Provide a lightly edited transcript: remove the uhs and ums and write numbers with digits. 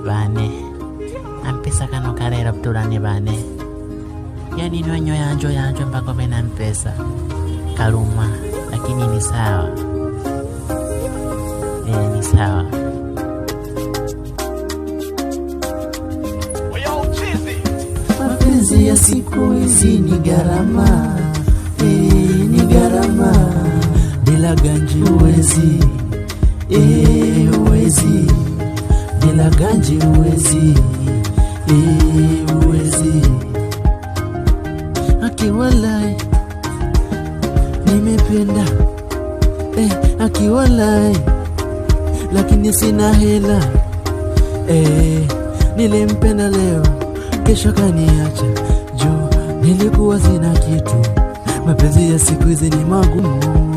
Bane ampesa kano kalero ptulani bane, yani nyonyo yanjo yanjo mpaka vena mpesa kaluma, lakini ni sawa ni sawa. Mapenzi ya siku hizi ni gharama, ni gharama. Bila ganji huwezi, huwezi. Bila ganji huwezi, huwezi. Akiwalai nimependa, akiwalai lakini sina hela, nilimpenda leo kesho kaniacha juu nilikuwa sina kitu. Mapenzi ya siku hizi ni magumu.